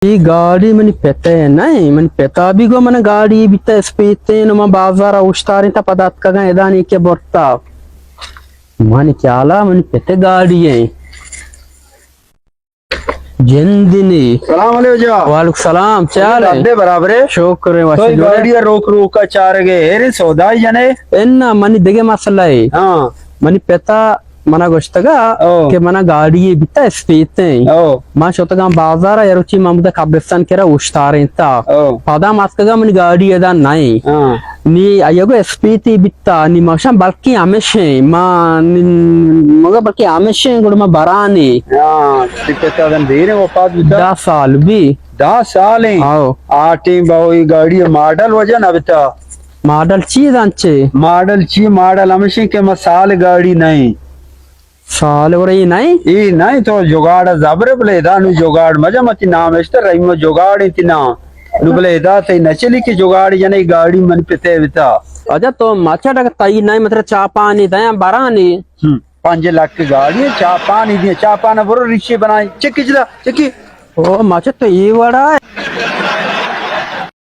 اے گاڑی منی پت ءِ نہ اِنت، منی پت ءَ بھی گو من گاڑی بیتا اسپیتیں، نو من بازار ءَ اوشتارینتا، پدا اتکگاں ادا نی کہ برتا۔ منی خیالا منی پت ءِ گاڑی اِنت۔ جندنی۔ سلام علیکم جا۔ وعلیکم سلام، چے حال اِنت؟ ابے برابر ئے؟ شکر اِنت، وش تو جوڑ ئے۔ گاڑی روک روک ءَ چارگ ئے، ہیریں سودائی جنے؟ اناں، منی دگہ مسئلہ اِنت۔ ہاں۔ منی پت ءَ منا گوشتگا او۔ کہ منا گاڑی بیتا اسپیتیں۔ او۔ ما شتگاں بازار ءَ، یروچی ما مدہ قبرستان کرا اوشتارینتا۔ او۔ پدا ما اتکگاں منی گاڑی ادا نہ اِنت۔ ہاں۔ نی آئی ءَ گو اسپیتی بیتا، نی ما گوشاں بلکیں ہمیش اِنت، ما نی، مگا بلکیں ہمیش اِنت، گڑا ما برانی۔ ہاں، تئی پت ءَ دن دیریں وفات بیتا؟ دہ سال بی۔ دہ سال اِنت؟ آؤ۔ آ ٹیم با اے گاڑی ماڈل وجہ نہ بیتا؟ ماڈل چی دان چے؟ ماڈل چی؟ ماڈل ہمیش اِنت کہ ما سال گاڑی نہ اِنت۔ سال ورے اے نہ اِنت؟ اے نہ اِنت، تو جگاڑ زبر، بلے ادا نو جگاڑ مجا، متی نام اشتر رحیم جگاڑ اِنت نام۔ نو بلے ادا تئی نہ چلی کہ جگاڑ جنے گاڑی منی پت ءِ بیتا۔ اجا تو مچا ڈگ تئی نہ اِنت، مطلب چاپانی دیاں برانی۔ ہم، پنج لکھ گاڑی چاپانی دیاں، چاپانا برو ریشے بنائی۔ چکی چدا، چکی۔ او مچا تو اے وڑا۔